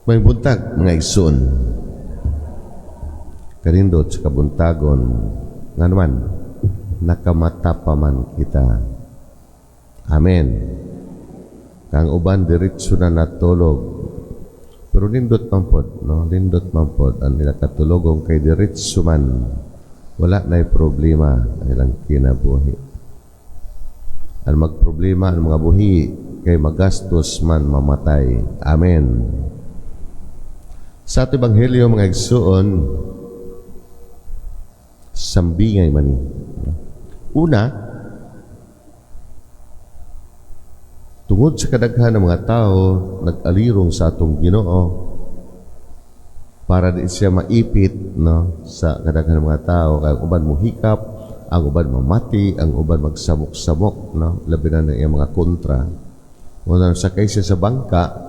Maayong buntag, mga igsoon. Kanindot sa kabuntagon nga naman nakamata pa man kita. Amen. Kang uban diretso na natulog. Pero nindot man pod, no? Nindot man pod ang nila katulogong kay diretso man. Wala na'y problema ang ilang kinabuhi. Ang magproblema ang mga buhi kay magastos man mamatay. Amen. Sa ato ebanghelyo, mga igsuon, sambingay man ni. Una, tungod sa kadaghan ng mga tao nag-alirong sa atong Ginoo para di siya maipit, no, sa kadaghan ng mga tao, kay ang uban mohikap, ang uban mamati, ang uban magsamok-samok, no, labi na iyang mga kontra. Una, sakay siya sa bangka.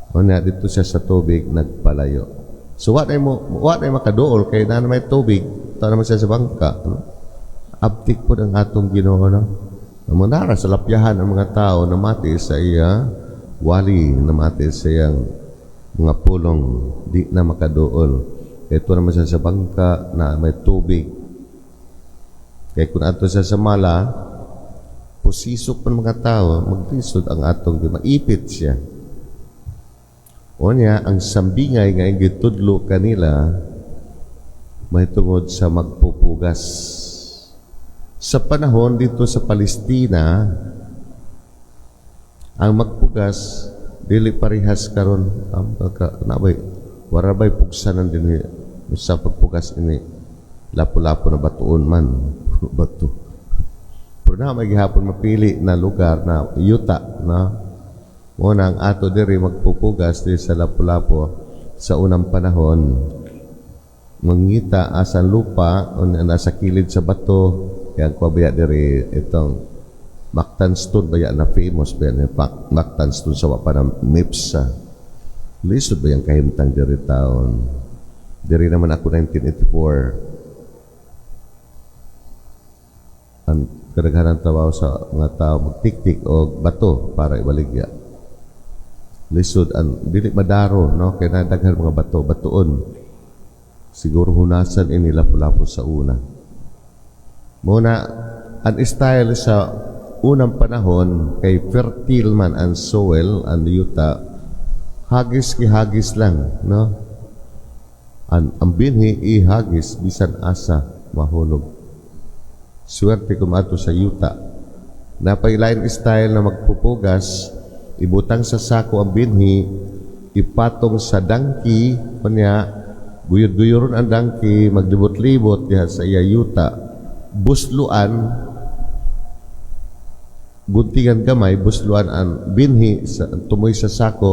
Una, dito siya sa tubig nagpalayo. So wa na makaduol kay na may tubig, ta naman siya sa bangka, no? Abtik po ang atong Ginoo, no? Manara sa lapyahan ang mga tao namati sa iya wali, namati sa iyang mga pulong, di na makaduol. Ito naman siya sa bangka na may tubig. Kaya kung ato siya sa mala, pusisok pa mga tao, maglisod ang atong, maipit siya. Unya, ang sambingay nga gitudlo kanila mahitungod sa magpupugas. Sa panahon dito sa Palestina, ang magpugas dili parehas karon. Ang nabay wara bay pugsanan din sa pagpugas ini, lapo-lapo na batuon man bato. Pero na may gihapon mapili na lugar na yuta na. Muna ang ato diri magpupugas di sa Lapu-Lapu sa unang panahon. Mangita asan lupa nasa kilid sa bato. Kaya ko baya diri itong Mactan Stone baya na famous baya ni Mactan Stone sa wa pa na MIPSA. Lisod ba yung kahimtang diri taon? Diri naman ako 1984. Ang kadaghanan trabaho sa mga tao magtiktik og bato para ibaligya. Lisod ang dili madaro, no, kay nadaghan mga bato batuon. Siguro hunasan ini Lapu-Lapu sa una. Muna ang style sa unang panahon kay fertile man ang soil, ang yuta, hagis ki hagis lang, no, ang binhi ihagis bisan asa mahulog. Swerte kung ato sa yuta. Napay lain style na magpupugas, ibutang sa sako ang binhi, ipatong sa donkey, kunya guyod-guyuron ang donkey, maglibot-libot diha sa iya yuta, busluan, guntingan gamay, busluan ang binhi sa tumoy sa sako.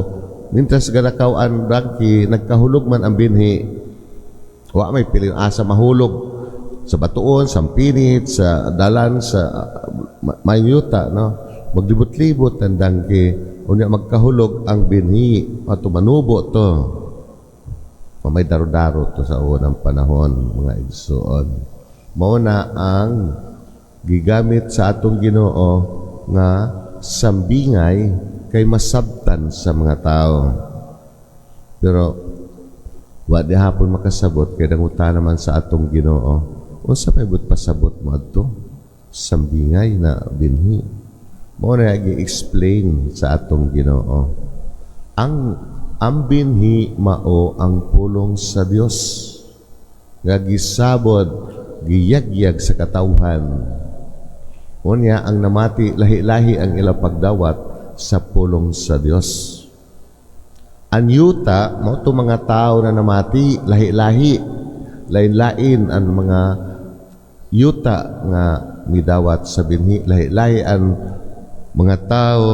Mintras galakaw ang donkey, nagkahulog man ang binhi. Wa may pilin asa mahulog, sa batuon, sa pinit, sa dalan, sa mayuta, no? Maglibot-libot ang donkey, unya magkahulog ang binhi, ato manubo to. May daro-daro to sa unang panahon, mga igsuon. Mao na ang gigamit sa atong Ginoo nga sambingay kay masabtan sa mga tao. Pero wa di hapon makasabot kay nanguta naman sa atong Ginoo. Unsa may but pasabot mo adto? Sambingay na binhi. Mao na gi-explain sa atong Ginoo. Ang binhi mao ang pulong sa Dios nga gisabod, giyagyag sa katawhan. Unya ang namati, lahi-lahi ang ila pagdawat sa pulong sa Dios. Ang yuta mao to mga tao na namati, lahi-lahi, lain-lain ang mga yuta nga midawat sa binhi, lahi-lahi ang mga tao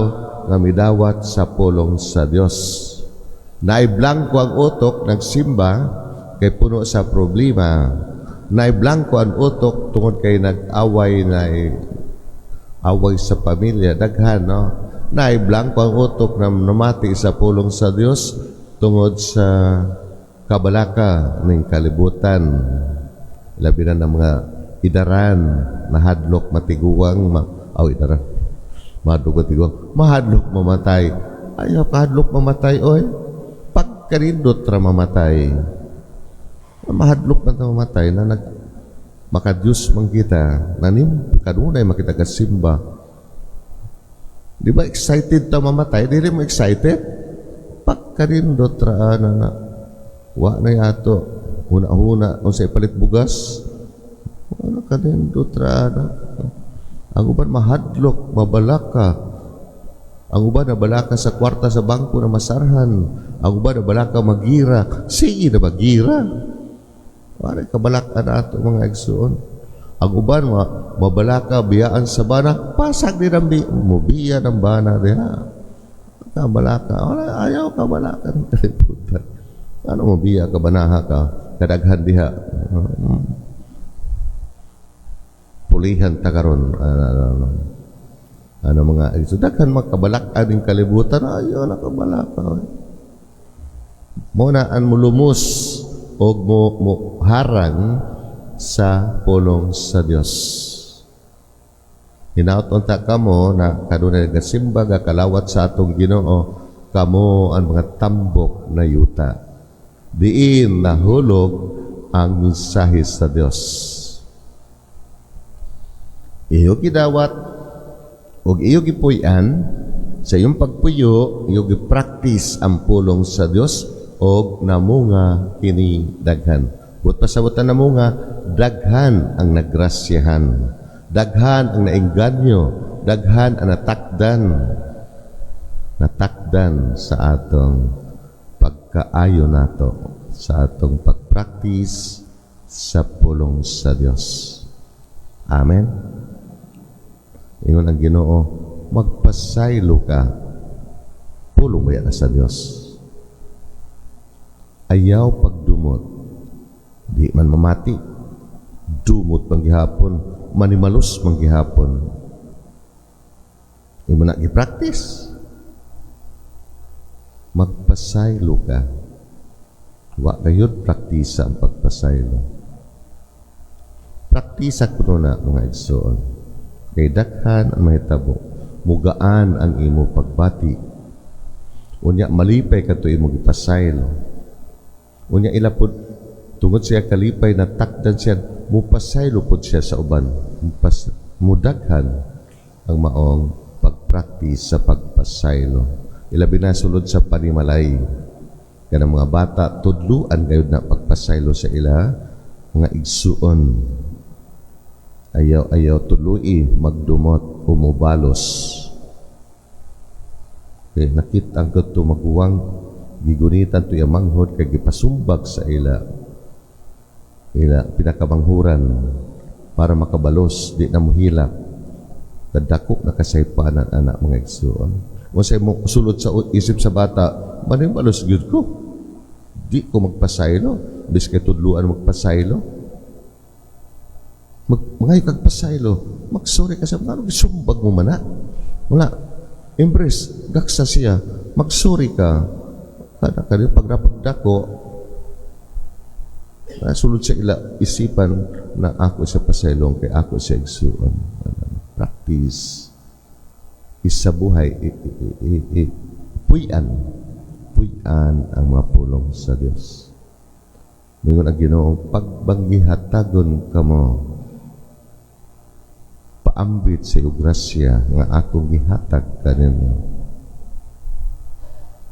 nga midawat sa pulong sa Dios. Naiblangko ang utok, nagsimba kay puno sa problema. Naiblangko ang utok tungod kay nag-away na away sa pamilya, daghan, no? Naiblangko ang utok na namati sa pulong sa Dios tungod sa kabalaka ning kalibutan. Labi na ng mga idaran, nahadlok matiguang, aw idaran. Mahadlok matiguang, mahadlok mamatay. Ayaw kahadlok mamatay, oy. Pagkanindot ra mamatay. Mahadlok na ta mamatay na nag makadiyos man kita, nanim kanunay makita ka simba. Di ba excited ta mamatay? Dili mo excited? Pagkanindot ra na na wa na yato huna-huna unsay palit bugas. Wala, kanindot ra na. Ang uban mahadlok, mabalaka. Ang uban nabalaka sa kwarta sa bangko na masarhan. Ang uban nabalaka magira. Sige na magira. Wala kabalak-an ato, mga igsoon. Ang uban mabalaka biyaan sa bana, pasag din ang mubiya ng bana diha. Kabalaka. Wala, ayaw kabalaka ng kalibutan. Ano mo biya ka banaha ka kadaghan diha. Pulihan ta karon, ano, ano, ano, ano mga so daghan makabalak-an ning kalibutan, ayaw na kabalaka. Mo na ang mulumos og mo harang sa pulong sa Dios. Hinaot unta kamo na kanunay nagasimba, kalawat sa atong Ginoo, kamo ang mga tambok na yuta. Diin nahulog ang mensahe sa Dios. Iyo gidawat ug iyo gipuy-an. Sa iyong pagpuyo, iyo gi-practice ang pulong sa Dios og namunga kini daghan. But pasabutan, namunga daghan ang nagrasyahan. Daghan ang naengganyo, daghan ang natakdan. Natakdan sa atong pagkaayo nato, sa atong pagpractice sa pulong sa Dios. Amen. Ingon ang Ginoo, magpasaylo ka. Pulong ba yan sa Dios? Ayaw pagdumot. Di man mamati. Dumot manggihapon, manimalos manggihapon. Imo na gi-practice. Magpasaylo ka. Wa gayud praktisa ang pagpasaylo. Praktisa kuno na, mga igsoon. Kay daghan ang mahitabo. Mugaan ang imo pagbati. Unya malipay kato imo gipasaylo. Unya ila pud, tungod siya kalipay, natakdan siya, mupasaylo pud siya sa uban. Mudaghan ang maong pagpraktis sa pagpasaylo. Ilabi na sulod sa panimalay. Kanang mga bata, tudluan gayud na pagpasaylo sa ila mga igsuon. Ayaw ayaw tului magdumot o mubalos. Kay nakita ang kadto maguwang gigunitan to iyang manghod kay gipasumbag sa ila ila pinakamanghuran para makabalos, di na muhilak. Kadako na kasaypanan anak, mga igsuon. Unsay mo sulod sa isip sa bata, manibalos gyud ko. Di ko magpasaylo, biskay tudluan magpasaylo. Mangayo kag pasaylo, magsorry ka sa mga gisumbag mo man na. Wala. Embrace, gaksa siya, magsorry ka. Kada kani pag napagdako, sulod sa ila isipan na ako sa pasaylong kay ako sa igsuon. Practice isa buhay, puy-an puy-an ang mga pulong sa Dios. Mingon ang Ginoo, "Pagbanggihatagon kamo paambit sa iyong grasya nga akong gihatag kaninyo."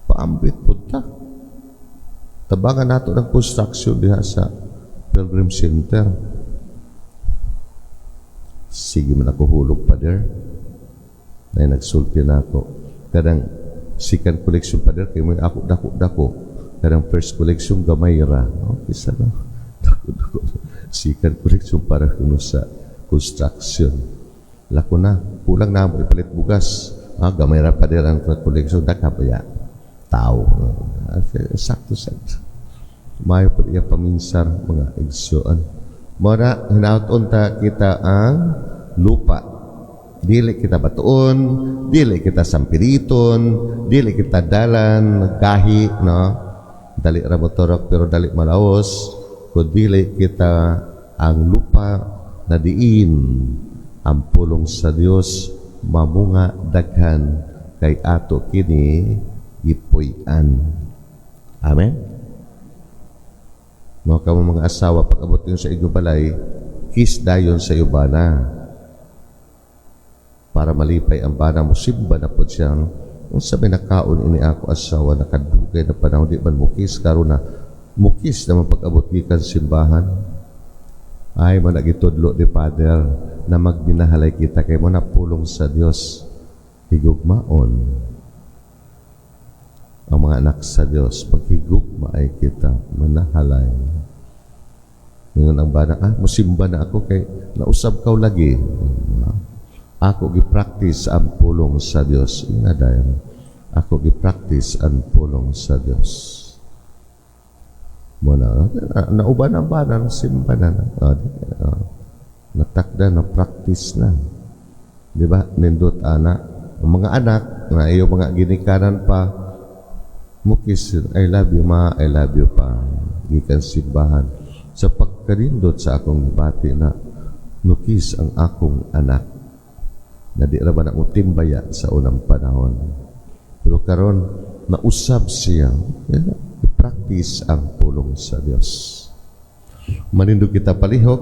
Paambit pud ta. Tabangan nato ng construction diha sa Pilgrim Center. Sige man ako hulog, Father. Na nagsulti na ako. Kadang second collection, Father, kay mo ako dako-dako. Kadang first collection gamay ra. Okay sa no. Dako-dako. Second collection para kuno sa construction. Lako na, kulang na mo ipalit bugas. Ah, gamay ra, Father, ang collection daka pa ya. Tao. Sakto sakto. Mayo po iya paminsar, mga igsoon. Mora hinaut ta kita ang lupa. Dili kita batuon, dili kita sampiriton, dili kita dalan, gahi, no? Dali ra motorok pero dali malaos. Kung dili kita ang lupa na diin ang pulong sa Dios mamunga daghan kay ato kini gipuy-an. Amen? Mga kamo mga asawa, pag abot niyo sa inyong balay, kiss dayon sa iyo bana. Para malipay ang bana mo, simba na po siyang, unsa may nakaon ini ako asawa, nakadugay na panahon, di man mukis, karon na, mukis naman pag-abot gikan simbahan. Ay, man gitudlo ni Father na magbinahalay kita kay mo na pulong sa Dios. Higugmaon ang mga anak sa Dios, paghigugma ay kita, manahalay. Ngayon ang bana, musimba na ako kay nausab ka lagi. Ako gi-practice ang pulong sa Dios. Ina dayon. Ako gi-practice ang pulong sa Dios. Muna, nauban ang bana, simba na. Natakda na practice na. Di ba? Nindot ana. Ang mga anak, na iyo mga ginikanan pa, mukis, "I love you, Ma, I love you, Pa." Gikan simbahan. Sa pagkanindot sa akong gibati na nukis ang akong anak. Na di ra ba na utimbaya sa unang panahon. Pero karon nausab siya. I-practice ang pulong sa Dios. Manindog kita palihog.